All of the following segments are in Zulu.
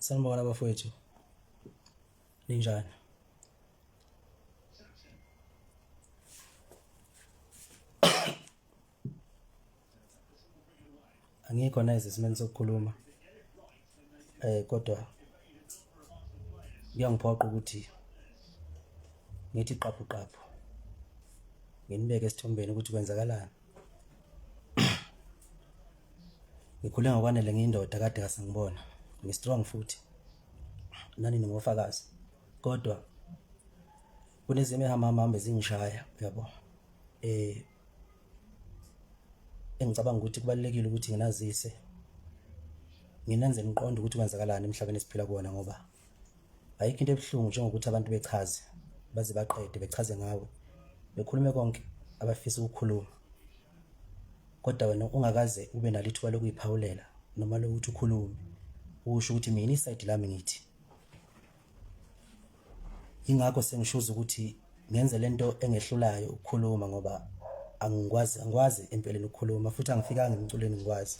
Sanibona bafowethu. Ninjani? Angikho neze esimeni sokukhuluma. Eh kodwa kuyangiphoqa ukuthi ngithi qaphu qaphu nginibeke esithombeni ukuthi kwenzakalani. Ngikhule ngokwanele ngiyindoda kade kasangibona. Ngi-strong futhi. Nani ningofakazi. Kodwa kunezimo ehamba hamba ezingishaya uyabo. Eh engicabanga ukuthi kubalulekile ukuthi nginazise nginenze niqonde ukuthi kwenzakalani emhlabeni esiphila kuwona ngoba ayikho into ebuhlungu njengokuthi abantu bechaze baze baqede bechaze ngawe bekhulume konke abafisa ukukhuluma kodwa wena ungakaze ube nalo ithuba lokuyiphawulela noma lokuthi ukhulume usho ukuthi mina isayidi lami ngithi Yingakho sengishuza ukuthi ngenze lento engehlulayo ukukhuluma ngoba angikwazi angikwazi empeleni ukukhuluma futhi angifikanga emculweni ngikwazi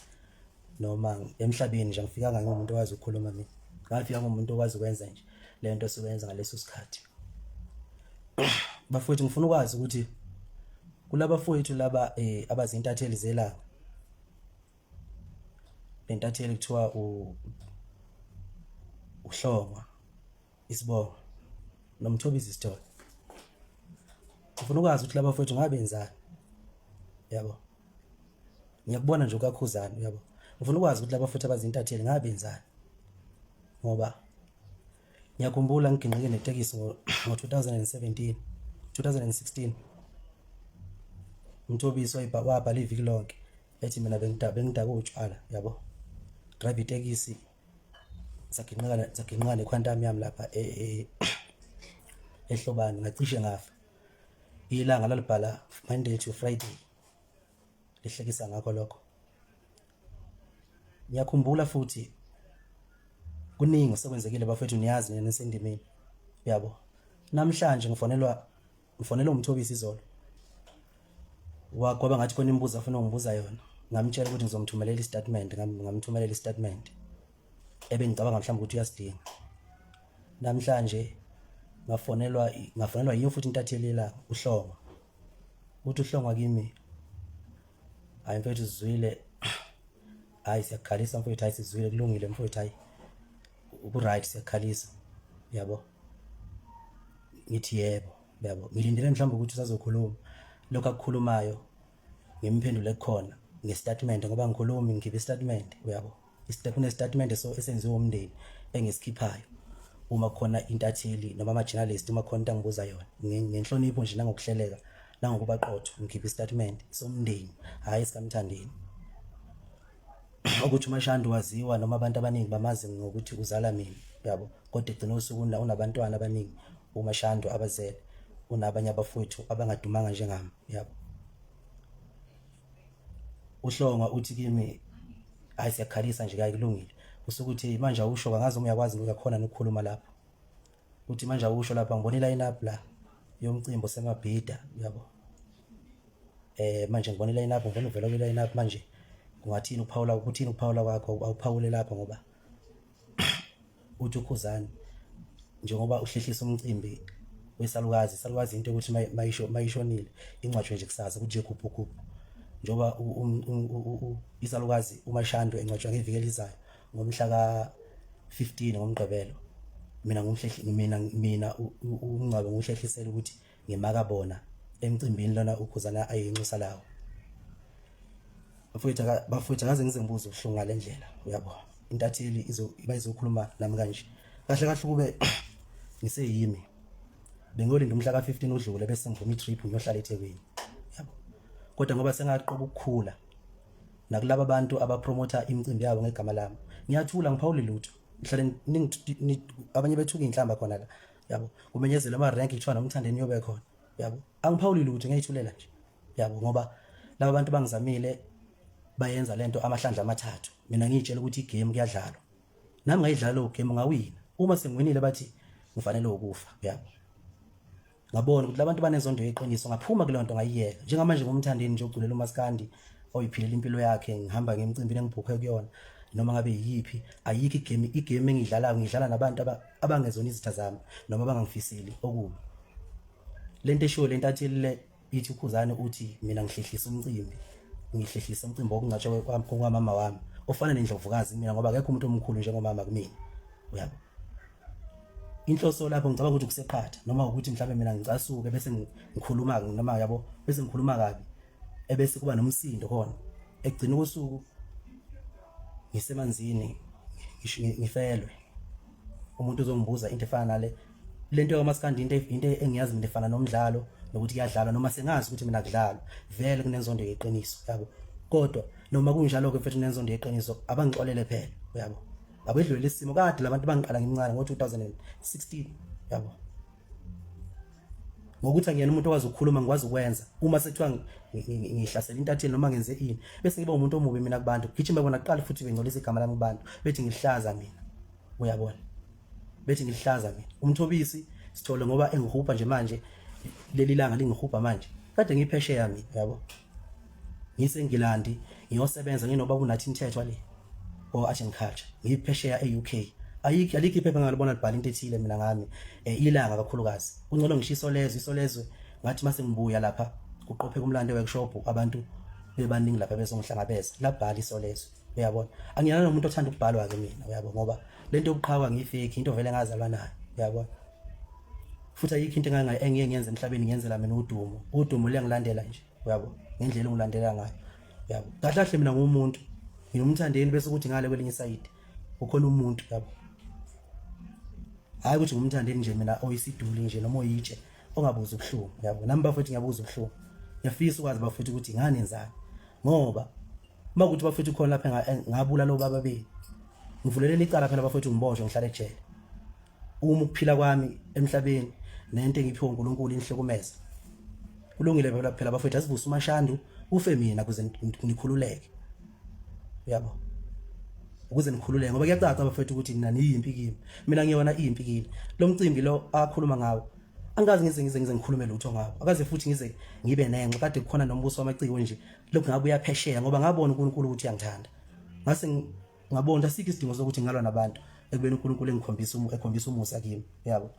noma emhlabeni nje angifikanga ngingumuntu owazi ukukhuluma mina ngafika ngumuntu okwazi ukwenza nje le nto siwenza ngaleso sikhathi bafowethu ngifuna ukwazi ukuthi kulabafowethu laba eh abazintatheli zelanga lentatheli kuthiwa uHlongwa isibongo noMthobisi Sithole ngifuna ukwazi ukuthi laba fowethu ngabenzani yabo ngiyakubona nje ukakhuzani uyabo ngifuna ukwazi ukuthi laba futhi abazintatheli ngabenzani ngoba ngiyakhumbula ngiginqike netekisi ngo-2017 2016 umthobisi wabhala iviki lonke ethi mina bengidaka utshwala yabo drive itekisi saginqika saginqika nequantum yami lapha e, e, ehlobane ngacishe ngafa ilanga lalibhala Monday to Friday lihlekisa ngakho lokho ngiyakhumbula futhi kuningi osekwenzekile bafethu niyazi nina nisendimeni uyabo namhlanje ngifonelwa ngifonelwa umthobisi izolo wakwaba ngathi khona imibuzo afuna ungibuza yona ngamtshela ukuthi ngizomthumelela istatement ngamthumelela istatement ebengicabanga mhlawumbe ukuthi uyasidinga namhlanje ngafonelwa ngafonelwa yiyo futhi intatheli yelanga uhlongwa uthi uhlongwa kimi hayi mfethu sizwile hayi siyakukhalisa mfethu hayi sizwile kulungile mfethu hayi ku-right siyakukhalisa yabo ngithi yebo yabo ngilindele mhlawumbe ukuthi usazokhuluma lokho akukhulumayo ngimphendule kukhona ngestatement ngoba ngikhulumi ngikhipha istatement uyabo kunestatement so esenziwe umndeni engisikhiphayo uma khona intatheli noma ama-journalist uma khona into angibuza yona ngenhlonipho nje nangokuhleleka nangokuba qotho ngikhipha istatement somndeni hhayi esikamthandeni ukuthi uMashandu waziwa noma abantu abaningi bamazi ngokuthi uzala mina yabo kodwa egcina usuku unabantwana abaningi uMashandu abazele unabanye abafowethu abangadumanga njengami yabo uhlongwa uthi kimi hayi siyakhalisa nje kayi kulungile usukuthi manje awusho kangazi uma uyakwazi uyakhona nokukhuluma lapho uthi manje awusho lapha ngibona i-line up la yomcimbi osemabhida uyabo eh manje ngibona i-line up ngibona uvela kwi-line up manje kungathini ukuphawula ukuthini ukuphawula kwakho awuphawule lapho ngoba uthi ukhuzani njengoba uhlehlisa umcimbi wesalukazi isalukazi into yokuthi mayisho mayishonile ingcwatshwe nje kusasa ukuthi nje khuphu khuphu njengoba isalukazi uMashando engcwatshwa ngeviki elizayo ngomhla ka-15 ngomgqibelo mina ngumhlehli mina mina umngcwabo ngiwuhlehlisela ukuthi ngimaka bona emcimbini lona ukhuzana ayinxusa lawo bafowethu bafowethu akaze ngize ngibuze ubuhlungu ngale ndlela uyabo intatheli izo bayizokhuluma nami kanje kahle kahle kube ngiseyimi bengiyolinda umhla ka-15 udlule bese ngivuma i-trip ngiyohlala eThekwini yabo kodwa ngoba sengaqoba ukukhula nakulaba bantu abapromotha imicimbi yabo ngegama lami ngiyathula ngiphawuli lutho ngihlale abanye bethuka inhlamba khona la yabo kumenyezelwa ama-rank kuthiwa nomthandeni uyobe khona yabo angiphawuli lutho ngiyayithulela nje yabo ngoba laba bantu bangizamile bayenza lento amahlandla amathathu mina ngiyitshela ukuthi igame kuyadlalwa nami ngayidlala leyo game ngawina uma sengiwinile bathi ngifanele ukufa yabo ngabona ukuthi labantu banezondo yeqiniso ngaphuma kuleyo nto ngayiyeka njengamanje ngumthandeni nje oculela umaskandi oyiphilela impilo yakhe ngihamba ngemicimbini engibhukhe kuyona Noma ngabe yiyiphi, ayikho igame, igame engidlalayo ngidlala nabantu abangezona izitha zami noma abangangifiseli okubi. Lento eshiwo le ntatheli le ithi uKhuzani uthi mina ngihlehlisa umcimbi, ngihlehlisa umcimbi wokungcwatshwa kwamama wami ofana nendlovukazi kumina ngoba akekho umuntu omkhulu njengomama kumina, uyabo. Inhloso lapho ngicabanga ukuthi ukuseqhatha noma ukuthi mhlawumbe mina ngicasuke bese ngikhuluma noma yabo bese ngikhuluma kabi ebese kuba nomsindo khona ekugcina kosuku ngisemanzini ngifelwe umuntu uzongibuza into efana nale lento yamaskandi into into engiyazi mina efana nomdlalo nokuthi kuyadlalwa noma sengazi ukuthi mina kudlalwa vele kunenzondo yeqiniso yabo kodwa noma kunjalo ke mfethu kunenzondo yeqiniso abangixolele phela uyabo abedlulele isimo kade labantu bangiqala ngimncane ngo-2016 yabo ngokuthi angiyena umuntu okwazi ukukhuluma ngikwazi ukwenza uma sekuthiwa ngihlasela intatheli noma ngenze ini bese ngiba umuntu omubi mina kubantu gijima bona kuqala futhi bengcolisa igama lami kubantu bethi ngihlaza mina uyabona bethi ngihlaza mina umthobisi sithole ngoba engihupha nje manje leli langa lingihupha manje kade ngiphesheya mina yabo ngiseNgilandi ngiyosebenza nginoba kunathi imthethwa le o art and culture ngiphesheya e-UK ayikho alikho iphepha ngalibona libhala into ethile mina ngami eh, ilanga kakhulukazi kungcono ngisho isolezwe isolezwe ngathi mase ngibuya lapha kuqopheka umlando workshop abantu bebaningi lapha bezongihlangabeza labhala isolezwe uyabona angiyana nomuntu othanda ukubhalwa ke mina uyabo ngoba lento yobuqhawe angiyifiki into vele ngazalwa nayo uyabona futhi ayikho into engiye ngiyenze emhlabeni ngiyenzela mina udumo udumo liyangilandela nje uyabo ngendlela engilandela ngayo yabo kahle kahle mina ngumuntu nginomthandeni bese kuthi ngale kwelinye isayidi ukhona umuntu yabo hayi ukuthi ngumthandeni nje mina oyisiduli nje noma oyitshe ongabuza ubuhlungu yabo nami bafethu ngiyabuza ubuhlungu ngiyafisa ukwazi bafethu ukuthi ngani nenzani ngoba uma kuthi bafethu khona lapha ngabula lo baba beni ngivuleleni icala phela bafethu ngiboshwe ngihlale ejele uma ukuphila kwami emhlabeni nento engiphiwe uNkulunkulu inhlukumeza kulungile phela phela bafethu asivuse umashandu ufe mina kuze nikhululeke uyabo ukuze nikhululeke ngoba kuyacaca bafethu ukuthi nina niyimpi kimi mina ngiyona impi kini lo mcimbi lo akhuluma ngawo angikaze ngize ngize ngize ngikhulume lutho ngawo akaze futhi ngize ngibe nenxa kade kukhona nombuso wamaciko nje lokhu ngabuya phesheya ngoba ngabona uNkulunkulu ukuthi uyangithanda ngase ngabona asikho isidingo sokuthi ngalwa nabantu ekubeni uNkulunkulu engikhombisa ekhombisa umusa kimi uyabo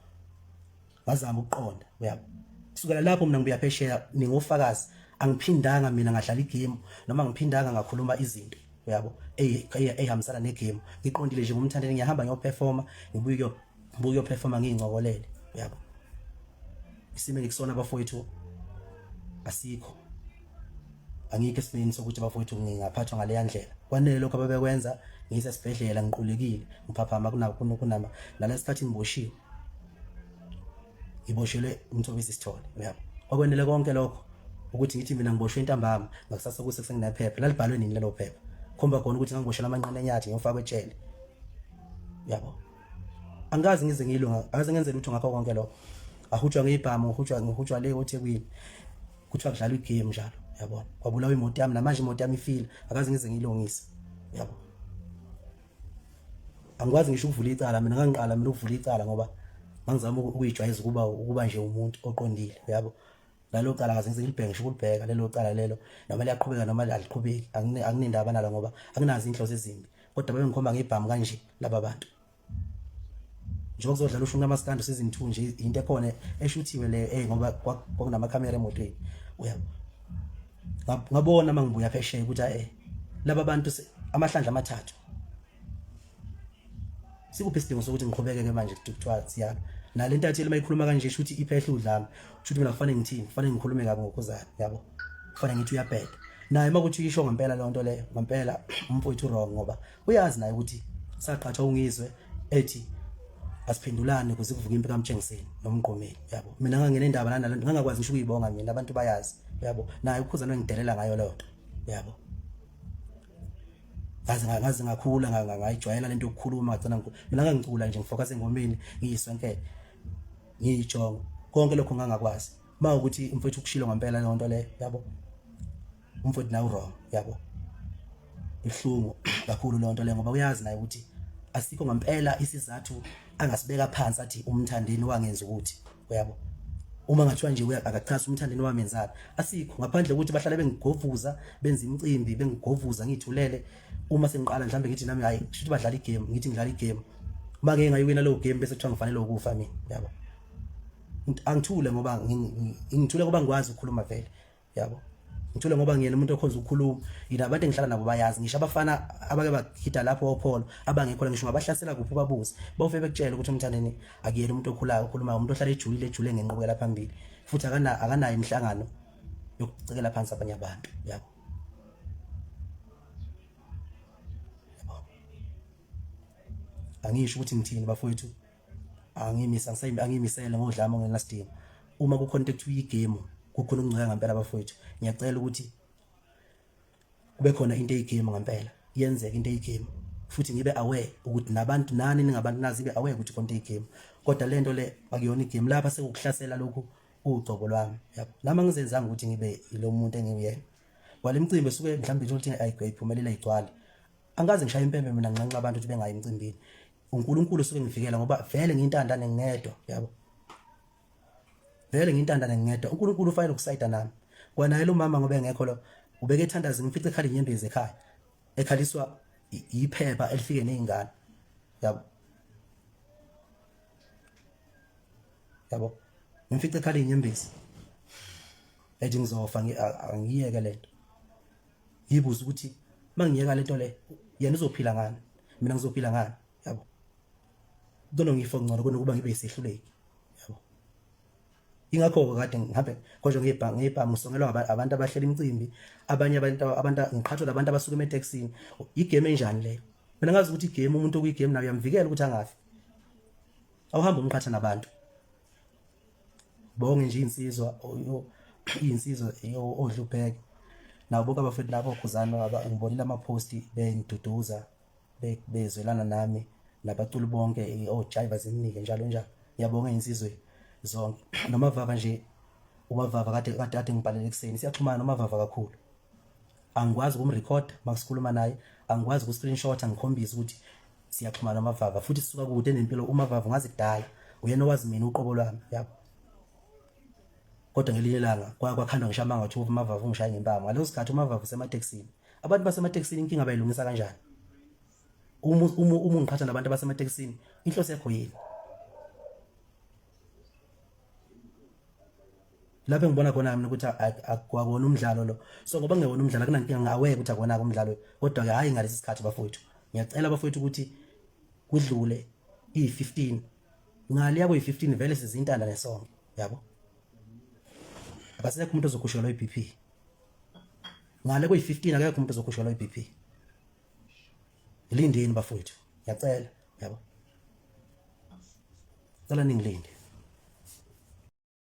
ngazama ukuqonda uyabo kusukela lapho mina ngibuya phesheya ningofakazi angiphindanga mina ngadlala igame noma ngiphindanga ngakhuluma izinto uyabo eyihambisana negame ngiqondile nje ngumthandeni ngiyahamba ngiyoperforma ngibuye ngibuye uyoperforma ngiyincokolele uyabo isimo engikusona abafowethu asikho angikho esimeni sokuthi bafowethu ngingaphathwa ngaleya ndlela kwanele lokho ababekwenza ngisesibhedlela ngiqulekile ngiphaphama kunama nalesikhathi ngiboshiwe ngiboshelwe umthobisi sithole uyabo kwakwenele konke lokho ukuthi ngithi mina ngiboshwe intambama ngakusasa kuse senginephepha lalibhalwe nini lelo phepha khomba khona ukuthi ngangiboshela amanqane enyathi ngiyofakwa ejele uyabo angikaze ngize ngilunga akaze ngenze lutho ngakho konke lokho ahutshwa ngeyibhamu ngihutshwa ngihutshwa le oThekwini kuthiwa kudlalwa igame njalo yabona kwabulawa imoto yami namanje imoto yami ifile akaze ngize ngiyilungise yabo angikwazi ngisho ukuvula icala mina ngangiqala mina ukuvula icala ngoba ngangizama ukuyijwayeza ukuba ukuba nje umuntu oqondile uyabo lalo cala ngaze ngize ngilibheke ngisho ukulibheka lelo cala lelo noma liyaqhubeka noma aliqhubeki anginendaba nalo ngoba anginazo inhloso ezimbi kodwa babengikhomba ngebhamu kanje laba bantu njengoba kuzodlala ushuni kamaskandi season 2 nje into ekhona eshuthiwe le eh ngoba kwakunamakhamera emotweni uyabo ngabona uma ngibuya phesheya ukuthi eh laba bantu amahlandla amathathu sikuphi isidingo sokuthi ngiqhubeke ke manje kuthiwa siyalwa nale ntatheli uma ikhuluma kanje sho ukuthi iphehla udlame sho ukuthi mina kufanele ngithini kufanele ngikhulume kabi ngokhuzana yabo kufanele ngithi uyabheda naye uma kuthi uyisho ngempela leyo nto leyo ngempela umfowethu wrong ngoba uyazi naye ukuthi saqhathwa ungizwe ethi asiphendulane ukuze kuvuke impi kaMtshengiseni nomgqomeni yabo mina ngangena indaba nalento ngangakwazi ngisho ukuyibonga mina abantu bayazi yabo naye ukhuzana wengidelela ngayo leyo nto yabo ngaze ngaze ngakhula ngayijwayela lento yokukhuluma ngagcina mina ngangicula nje ngifocus engomeni ngiyiswenkele ngiyijongo konke lokho ngangakwazi uma ukuthi umfowethu ukushilo ngempela leyo nto leyo yabo umfowethu nawe wrong yabo ihlungu kakhulu leyo nto leyo ngoba uyazi naye ukuthi asikho ngempela isizathu angasibeka phansi athi umthandeni wangenza ukuthi uyabo. Uma ngathiwa nje uya akachaza umthandeni wami enzani, asikho ngaphandle ukuthi bahlale bengigovuza, benza imicimbi bengigovuza ngithulele. Uma sengiqala mhlambe ngithi nami hayi kusho ukuthi badlala igame, ngithi ngidlala igame, uma ngeke ngayiwina leyo game bese kuthiwa ngifanele ukufa mina, yabo. Angithule ngoba ngithule ngoba ngikwazi ukukhuluma vele, yabo. Ngithule ngoba ngiyena umuntu okhonza ukukhuluma. Yina abantu engihlala nabo bayazi, ngisho abafana abake bagida lapho opholo abangekho la, ngisho ngabahlasela kuphi ubabuze, bawufike bekutshela ukuthi umthandeni akuyena umuntu okhulayo okhulumayo, umuntu ohlala ejulile ejule ngenqubekela phambili, futhi akanayo imihlangano yokucekela phansi abanye abantu, yabo. Angisho ukuthi ngithini bafowethu, angimisa angimisele ngodlame ongenasidingo. Uma kukhona into ekuthiwa igame, kukhona ukungcweka ngempela bafowethu, ngiyacela ukuthi kube khona into eyigame ngempela, yenzeke into eyigame, futhi ngibe aware ukuthi nabantu nani ningabantu nazi ibe aware ukuthi khona into eyigame. Kodwa lento le akuyona igame, lapha sekukuhlasela lokhu ugcobo lwami, yabo. Nami angizenzanga ukuthi ngibe ilo muntu engiwuyena. Kwale mcimbi esuke mhlawumbe ukuthi ayiphumelele igcwale, angikaze ngishaye impempe mina nginxenxa abantu ukuthi bengayi emcimbini. uNkulunkulu usuke ngivikela ngoba vele ngiyintandane ngedwa, yabo. Vele ngiyintandane ngedwa, uNkulunkulu ufanele ukusayida nami. Kwanaye lo mama ngoba engekho lo ubeke ethandaza, ngimfice ekhala inyembezi ekhaya, ekhaliswa iphepha elifike nezingane, yabo. Yabo, ngimfice ekhala inyembezi ethi ngizofa, angiyeke lento. Ngibuza ukuthi mangiyeka lento le, yena uzophila ngani, mina ngizophila ngani, yabo. Ngcono ngifo ngcono kunokuba ngibe isehluleki, yabo. Ingakho kade ngihambe konje ngibha ngibha ngisongelwa abantu abahlela imicimbi, abanye abantu abantu ngiqhathwa labantu abasuka ematekisini. Igame enjani leyo? Mina ngazi ukuthi igame, umuntu okuyigame nayo uyamvikela ukuthi angafi. Awuhambe umqhatha nabantu. Bonke nje insizwa insizwa odla ubheke nabo bonke abafethu labo khuzano ngibonile ama-post bengiduduza bezwelana nami nabaculi bonke ojiva zimnike njalo njalo. Ngiyabonga insizwe zonke nomavava nje, umavava kade kade kade ngibhalele ekuseni, siyaxhumana nomavava kakhulu. Angikwazi ukumrecord makusikhuluma naye, angikwazi ukuscreenshot ngikhombise ukuthi siyaxhumana nomavava, futhi sisuka kude nempilo. Umavava ngazi kudala, uyena owazi mina uqobo lwami, yabo. Kodwa ngelinye ilanga kwakhandwa ngisho amanga ukuthi umavava ungishaye ngempama. Ngaleso sikhathi umavava usematekisini. Abantu basematekisini inkinga bayilungisa kanjani? Uma uma uma ungiqhatha nabantu abasematekisini, inhloso yakho yini? Lapho engibona khona mina ukuthi akwakona umdlalo lo. So ngoba ngewona umdlalo akunankinga, ngaweke ukuthi akona umdlalo, kodwa ke hayi ngalesi sikhathi bafowethu. Ngiyacela bafowethu ukuthi kudlule i15, ngale yako i15 vele sizintanda nesonke, yabo. Akasekho umuntu ozokhushelwa iBP ngale kuyi-15, akekho umuntu ozokhushelwa iBP. Lindeni bafowethu, ngiyacela, yabo, cela ningilinde.